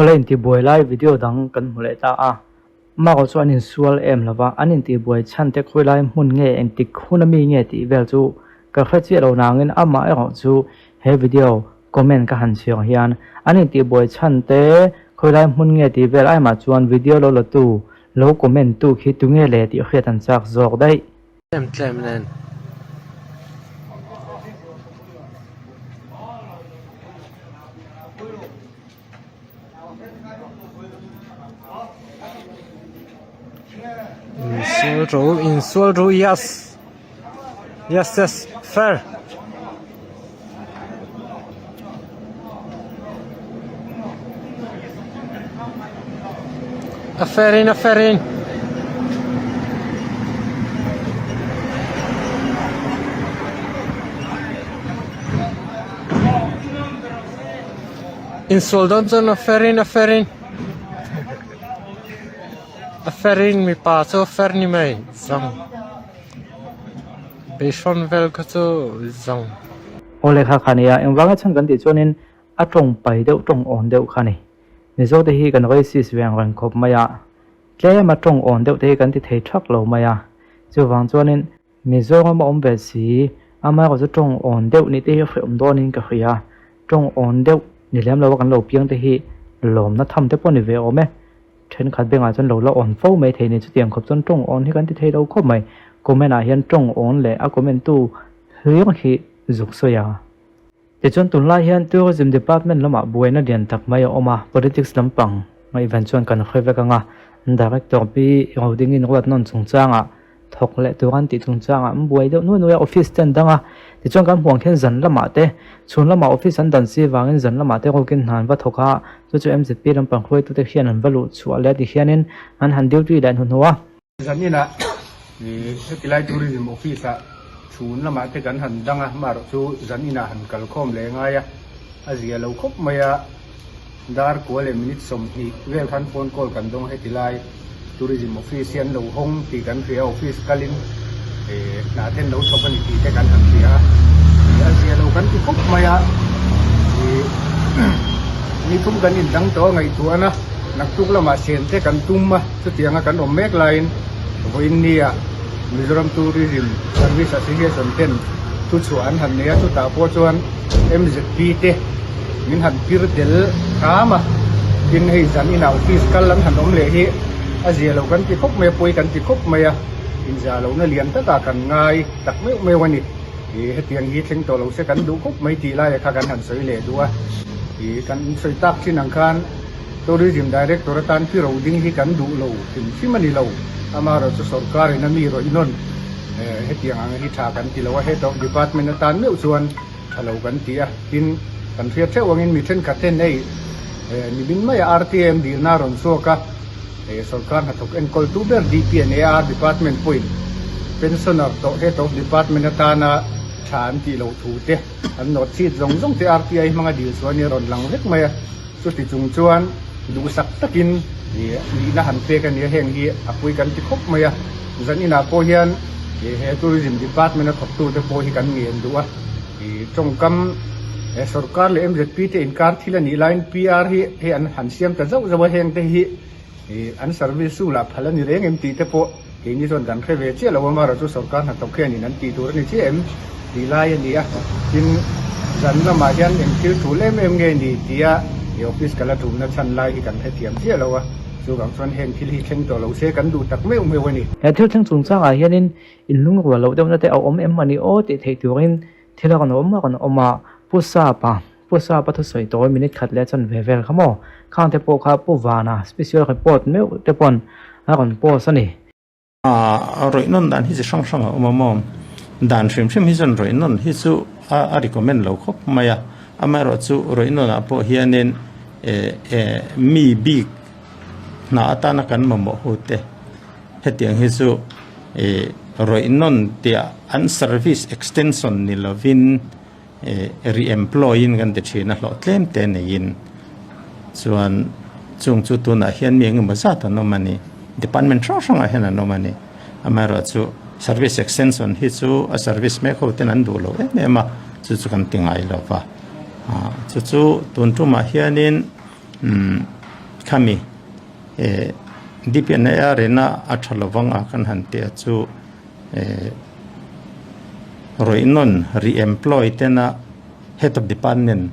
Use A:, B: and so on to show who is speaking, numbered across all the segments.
A: Awle intihbuai lai video dang kan hmu leh ta a, Maro chu an insual em lova, an intihbuai chhan te khawi lai hmun nge engtik hun ami nge tih vel chu ka hre chiah lo nangin amah erawh chu he video comment ka han chhiar hian an intihbuai chhan te khawi lai hmun nge tih vel aimah chuan video lo la tu lo comment tu khi tunge le tih hriat an chak zawk daih.
B: Tlem tlem nen. Insual ro insual ro yes yes yes fair. A fair in a fair in. Insual dawn chuan a fair in a fair in. A fair in mipa chu a fair ni mai zawng. Beihrawn vel kha chu zawng.
A: Aw lehkha kha nia, engvanga chhan kan tih chuanin a tawng pai deuh tawng awn deuh kha ni. Mizo te hi kan racist ve ang reng khawp mai a, tlem a tawng awn deuh te hi kan ti thei thak lo mai a, chuvang chuanin Mizoram a awm ve si, amaherawh chu tawng awn deuh nih te hi a hreawm dawnin ka hria, tawng awn deuh ni lem lo a kan lo piang te hi lawmna tham te pawh ni ve awm e. Thenkhat bengah chuan lo la awn fo mai thei ni, chutiang khawp chuan tawng awn hi kan ti thei lo khawp mai. Comment ah hian tawng awn leh a comment tu hlir hi zuk sawi a. Tichuan tunlai hian Tourism Department lamah buaina lian tak mai a awm a, politics lampang ngaihven chuan kan hre vek ang a, Director Pi Rodingin ruat nawn chungchangah thawk leh tur an tih chungchangah an buai deuh nuai nuai a, office te an dang a, tichuan kan hmuh ang khian zan lamah te chhun lamah office an dan si vangin zan lamah te rukin hna an va thawk a, chu chu MZP lampang hruaitute hian an va luh chhuah leh tihianin an han duty leh hnuhnawh a.
C: Zaninah hetilai Tourism Office ah chhun lamah te kan han dang a, amaherawh chu zaninah han kal khawm leh ngai a, a zia lo khawp mai a, dar kua leh minute 20 vel khan phone call kan dawng a, hetilai Tourism Office hi an lo hawng tih kan hria a, office kalin hnah ten lo thawk a ni tih te kan han hria a, a zia lo kan ti khawp mai a, ni thum kan indang tawh a ngaihtuahna. Naktuk lamah sen te kan tum a, chutianga kan awm mek laiin vawiin nia Mizoram Tourism Service Association ten thuchhuah an han nei a, chutah pawh chuan MZP te min han pir tel hram a, tin hei zan inah office kal an han awm leh hi a zia lo kan ti khawp mai a, pawi kan ti khawp mai a, inzah lohna lian takah kan ngai tak meuh meuh a ni. Ih hetiang hi thleng tawh lo se kan duh khawp mai tih laia kha kan han sawi leh duh a, ih kan sawi tak thin ang khan Tourism Director atan pi ro ding hi kan duh lo hrim hrim a ni lo, amaherawh chu sorkar in a mi rawih nawn hetiang ang hi tha kan ti lo a, Head of Department atan meuh chuan tha lo kan ti a, tin kan hriat theuh angin mi thenkhat ten hei nimin maia RTM dilna a rawn chhuak a, sorkar hnathawk enkawltu ber DPNAR Department pawhin pensioner tawh Head of Department atana tha an tih loh thu te an nawt chhit zawng zawng te RTI hmanga dil chuan hi a rawn lang vek mai a. Chuti chung chuan duhsak takin nihna han pek a nia, heng hi a pui kan ti khawp mai a. Zan inah pawh hian he Tourism Department a thawktute pawh hi kan ngen duh a. Tawngkam sorkar leh MZP te inkar thil a nih laiin PR hi hei an han siam ta zauh zauh a, heng te hi an service chu lah phal a ni reng em tih te pawh keini chuan kan hre ve chiah lo a, amaherawhchu sorkar hnathawk hianin an tih tur a ni chiah em tih lai a ni a, tin zan lamah hian eng thil tul em em nge ni tia he office kala tumna chhan lai hi kan hrethiam chiah lo a, chuvang chuan heng thil hi thleng tawh lo se kan duh tak meuh meuh a ni.
A: He thil thleng chungchangah hianin inlungrual loh deuhna te a awm em a ni aw tih theih turin thil a rawn awm a rawn awm a, Pu Sapa. Pu Sapa thusawi tawi minute khat leh chuan ve vel kha maw? Khang te pawh kha Pu Vana special report meuh te pawn a rawn post a ni.
D: A rawih nawn dan hi chi hrang hrang a awm a maw? Dan hrim hrim hi chuan rawih nawn hi chu a recommend lo khawp mai a, amaherawhchu rawih nawn ah pawh hianin mi bik hna atana kan mamawh ho te hetiang hi chu rawih nawn tia an service extension ni lovin Re-employ in kan ti thin a, hlawh tlem te neiin chuan chung chu tunah hian mi engemaw zat an awm a ni, department hrang hrangah hian an awm a ni. Amaherawhchu service extension hi chu a service mek ho ten an duh lo em em a, chu chu kan ti ngai lo va. Chu chu tun tumah hianin umm. Khami DPNAR ina a tha lovang a kan han tih a chu rawih nawn re-employ tena head of department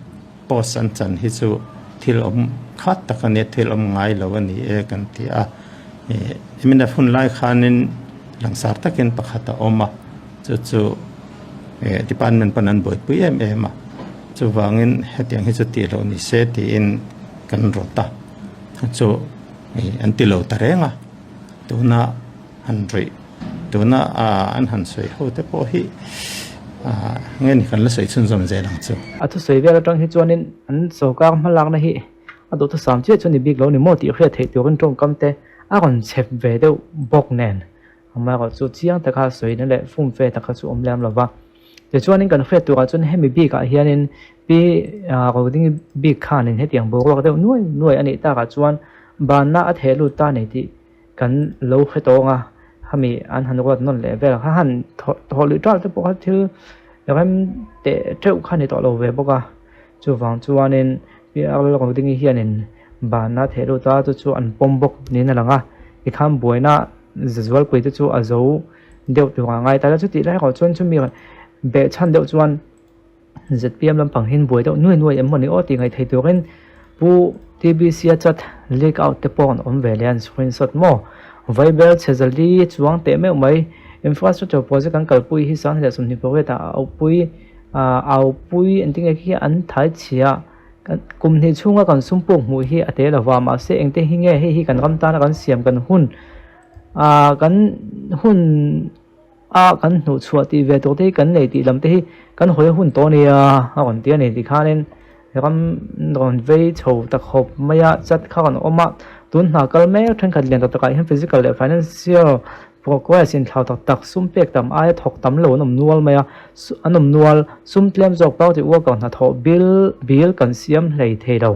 D: post an chan hi chu thil awm khat tak a nia thil awm ngai lo a ni e kan ti a mnf hun lai khanin langsar takin pakhat a awm a chu chu department pawn an buaipui em em a chuvangin hetiang hi chu tih loh ni se tiin kan rawt a chu an ti lo ta reng a tuna han ruih tuna an han sawi ho te pawh hi nge ni kan la sawi chhunzawm zel ang chu.
A: A thusawi vel atang hi chuanin an sawrkar hmalakna hi a duhthusam chiah chu ni bik lo ni maw tih hriat theih turin tawngkam te a rawn chep ve deuh bawk nen amaherawh chu chiang taka sawina leh fumfe taka chu awm lem lova. Tichuanin kan hriat turah chuan hemi bikah hianin Pi Rodingi bik khanin hetiang boruak deuh nuai nuai a nih takah chuan banna a theh lut ta nei tih kan lo hre tawng a, hemi an han ruat nawn leh vel kha han thawh luih ṭal te pawh kha thil rem teh teuh kha ni tawh lo ve bawk a, chuvang chuanin Pi Rodingi hianin banna a theh lut a chu chu an pawm bawk niin a lang a, tikhan buaina zazualpui te chu a zo deuh tur a ngai ta la chutih lai erawh chuan chumi behchhan deuh chuan zpm lampang hian buai deuh nuai nuai em maw ni aw tih ngaih theih turin Pu TBC a chat leak out te pawh an awm ve leh a an screenshot maw Vaibel chhe zali chuang teh meuh mai infrastructure project an kalpui hi 2028 ah a aupui ah aupui engtin nge khi an thai chhia kum hnih chhunga kan sum puk hmuh hi a te lova mahse engte hi nge hei hi kan ram tana kan siam kan hun ah kan hun a kan hnuh chhuah tih ve tur te hi kan nei tih lam te hi kan hawi hun tawh a nia a rawn ti a ni tikhanin ram rawn vei chho ta khawp mai a chat kha rawn awm a tun hna kal mek thenkhat lian tak takah hian physical leh financial progress inthlau tak tak sum pek tam aia thawk tam lo an awm nual mai a an awm nual sum tlem zawk party worker hnathawh bill bill kan siam hlei thei lo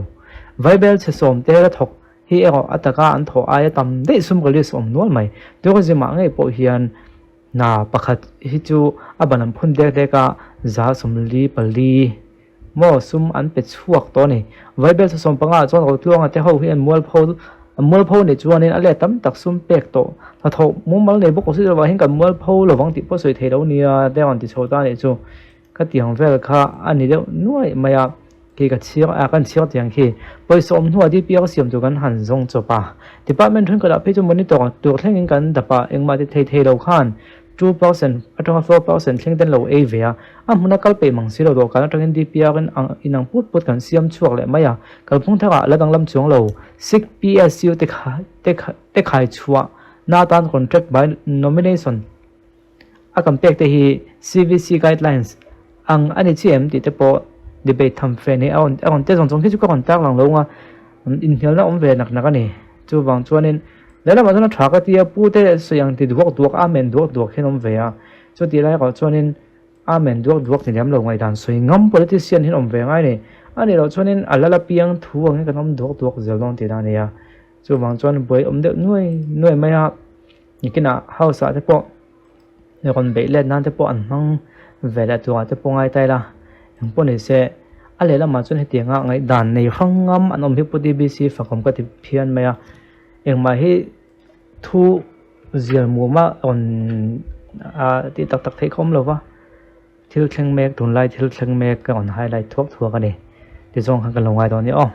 A: vaibel chhe sawm te la thawk Hi erawh a taka an thawh aia tam daih sum release awm nual mai. Tourism ah ngei pawh hian hna pakhat hi chu a ban an phun dek dek a, 144 maw sum an pe chhuak tawh a ni. Vaibel 15 ah chuan Rotluanga te ho hi an mualpho an mualpho nih chuanin a let tam tak sum pek tawh. Hnathawh mumal nei bawk awsi lovah hian kan mualpho lovang tih pawh sawi thei lo nia te rawn ti chho ta a nih chu. Ka tiang vel kha a ni deuh nuaih mai a, khi ka chhiar a, kan chhiar tiang khi pawisa awm hnuah DPR siam tur kan han zawng chawp a. Department thenkhatah phei chu monitor tur thlengin kan dap a, engmah ti thei thei lo khan 2% atanga 4% thleng ten lo ei ve a, a hmuna kal peih mang si lo dawhkan atangin DPR in ang inang put put kan siam chhuak leh mai a, kalphung tharah la danglam chuang lo Sikh PSU te kha te khai chhuah na atan contract by nomination A kan pek te hi CVC guidelines ang a ni chiah em tih te pawh debate tham fe ni a rawn a rawn te zawng zawng khi chu ka rawn tar lang lo ang a inhnialna awm ve nak nak a ni. Chuvang chuanin lehlamah chuan a tha ka ti a pu te sawi ang ti duak duak amen duak duak hian awm ve a chutih lai erawh chuanin amen duak duak ni lem lo ngaihdan sawi ngam politician hian awm ve ngai a ni. A nih loh chuanin a lal apiang thu angin kan awm duak duak zel dawn tihna a ni a. Chuvang chuan buai awm deuh nuai nuai mai a. Nikinah house ah te pawh rawn beih let nan te pawh an hmang ve leh turah te pawh ngai ta ila engpawh ni se a lehlamah chuan hetianga ngaihdan nei hrang ngam an awm hi Pu DBC fakawm ka ti phian mai a engmah hi thu zial muma rawn ah tih tak tak theih kha awm lo va thil thleng mek tunlai thil thleng mek ka rawn highlight thuak thuak a ni tizawng khan ka lo ngai dawn a ni aw.